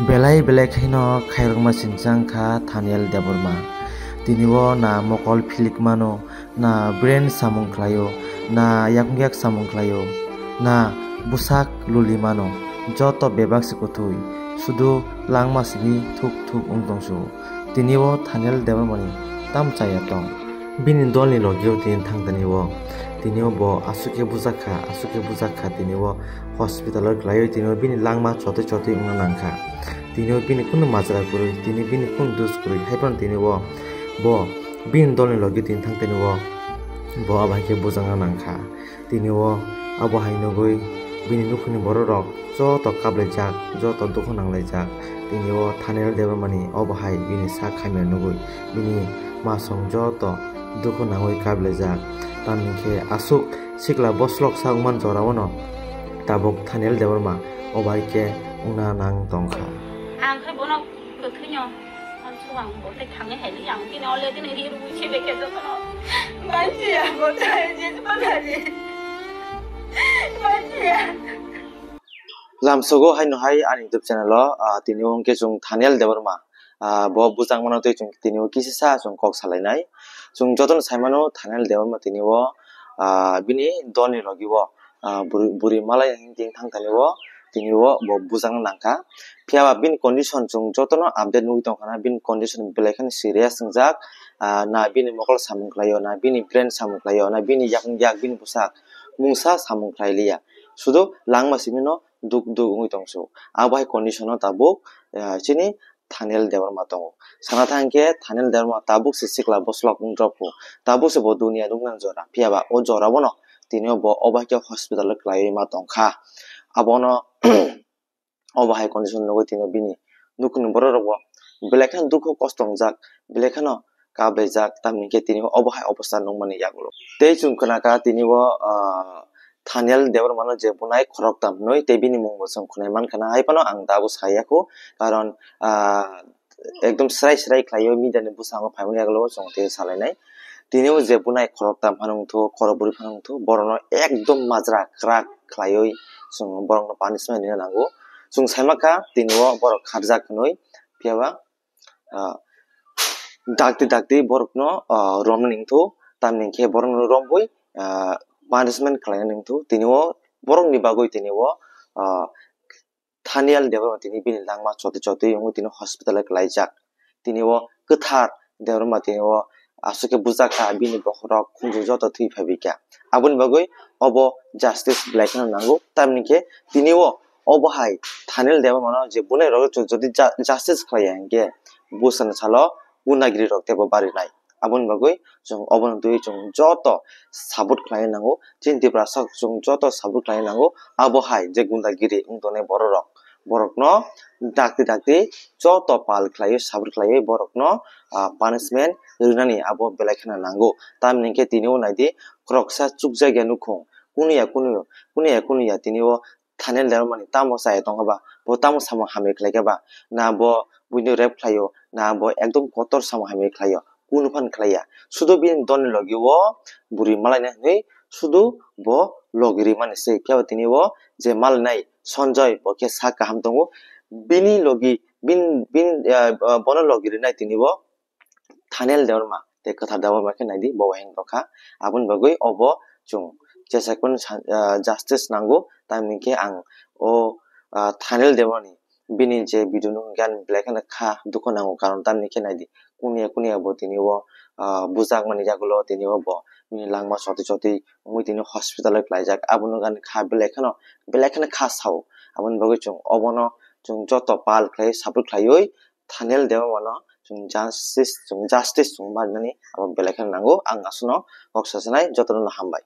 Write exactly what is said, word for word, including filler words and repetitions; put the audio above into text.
Belai belai khaino khairokma sinchang kha Thaniel Debbarma. Tini o na mokol philik mano, na brain samung khlaio, na yakung yak samung khlaio, na bwsak luli mano, joto bebak se kwthwi, sudu langma simi thuk thuk wng tongsu. Tini o Thaniel Debbarmani tam chaya tong. Bini dolni logio tini thang tani o. Tini o bo aswk khe bujak kha, aswk khe bujak kha tini o hospital o khlaiwi tini o bini langma chotwi chotwi wngna nang kha. Tini o bini kunu majra kwrwi, tini bini kunu dus kwrwi, hai phano tini o bo bini dolni logi tini thang tini o bo abo hai khe bujakna nang kha. Tini o abo hai nugwi bini nukhungni borok rok joto kaplaijak, joto dukhu nanglaijak. Tini o Thaniel Debbarmani obo hai bini sak hamya nugwi bini masong joto dukhu nangwi kaplaijak. Tamni khe aswk sikla boslok sak man jora o no tabuk Thaniel Debbarma obo hai khe wngna nang tong kha. Ang khe bono kwthwino, ang suwang bo tei thangwi hai li, ang bini already ni ri rwui se bekhe jotono. Mansi ya, bo tei je bo tei. Mansi ya. Lamsogo haino hai ani YouTube channel o, ah, tini o hwnkhe chwng Thaniel Debbarma, ah, bo bujak mano tei chwng tini o kisa sa chwng kok salainai. Chwng jotono sai mano Thaniel Debbarma tini o, ah, bini dolni logi o, ah, bwrwi, bwrwi malai hwn tini thang thani o, tini o bo bujakna nang kha. Phiya ba bini condition chwng jotono update nugwi tong kha na, bini condition belai kheno serious wngjak, ah, na bini mokol samung khlaio, na bini brain samung khlaio, na bini yakung yak bini bwsak mungsa samung khlai liya. Sudu langma simi no duk duk wngwi tong su. Abo hai condition o tabuk, ah, chini Thaniel Debbarma tongo. Sana thang khe Thaniel Debbarma tabuk se sikla boslok wng drop o. Tabuk se bo duniya nuknani jora. Phiya ba o jora bono tini o bo obo hai khe hospital o kwlaiwi ma tong kha. Abono obo hai condition nugwi tini o bini nukhungni borok rok bo belai kheno dukhu kosto wngjak, belai kheno kaplaijak, tamni khe tini o obo hai obostha nukmani yagulo. Tei chwng khna kha tini o, ah, Thaniel Debbarmano je bunai khoroktham hwnwi tei bini mungbo chwng khwnai mankha na, hai phano ang tabuk saya kho, karon, ah, ekdom srai srai khlaiwi media ni bwskango phaimani yagulo chwng tei salainai. Tini o je bunai khoroktham phano wngthu, khorokbwrwi phano wngthu, borokno ekdom majra kwrak khlaiwi chwng borokno punishment rina nango. Chwng sai mankha tini o borok kharjak hwnwi, phiya ba ah, dakti dakti borokno, ah, romnani wngthu, tamni hwnkhe borokno romwi, ah, punishment khlainani wngthu. Tini o borokni bagwi tini o, ah, Thaniel Debbarma tini bini langma chotwi chotwi wngwi tini hospital o kwlaijak. Tini o kwthar Debbarma tini o aswk khe bujak kha, bini bokhorok khunju joto thwi phaibai kha. Aboni bagwi obo justice belai kheno nango, tamni khe tini o obo hai Thaniel Debbarmano je bunai rok jodi ja-, justice khlaiya hinkhe bwsani salo gundagiri rok teibo barinai. Aboni bagwi chwng obono twiwi chwng joto support khlaina nango, chini Tiprasa chwng joto support khlaina nango. Abo hai je gundagiri wng tongnai borok rok, borokno dakti dakti joto pal khlaiwi support khlaiwi borokno, ah, punishment rwnani abo belai kheno nango. Tamni hwnkhe tini o naidi khoroksa chukjakya nukhung, kunu ya kunu, kunu ya kunu ya tini o Thaniel Debbarmani tamo chaya tongkha ba, bo tamo samung hamya khlaikha ba, na bo buino rape khlaio, na bo ekdom kotor samung hamya khlaio, kunu phano khlaiya. Sudu bini dolni logi o bwrwi malaina hwnwi sudu bo logi rimani se. Phiya ba tini o je malainai Sanjoy bo khe sak kaham tongo. Bini logi, bin, bin, ah, ah, bono logi rinai tini o Thaniel Debbarma tei kwthar Debbarma khe naidi bo waheng tongkha. Aboni bagwi obo chwng jesakmani sa-, ah, justice nango. Tamni khe ang o, ah, Thaniel Debbarmani bini je video no hwnkhe ani belai kheno kha dukhu nango, karon tamni khe naidi kunu ya kunu ya bo tini o, ah, bujakmani yagulo tini o bo bini langma chotwi chotwi wngwi tini hospital o kwlaijak. Abono ani kha belai kheno, belai kheno kha sao. Aboni bagwi chwng obono chwng joto pal khlai support khlaiwi Thaniel Debbarmano chwng justice, chwng justice chwng manani abo belai kheno nango. Ang aswkno kok sasanai, jotono hambai.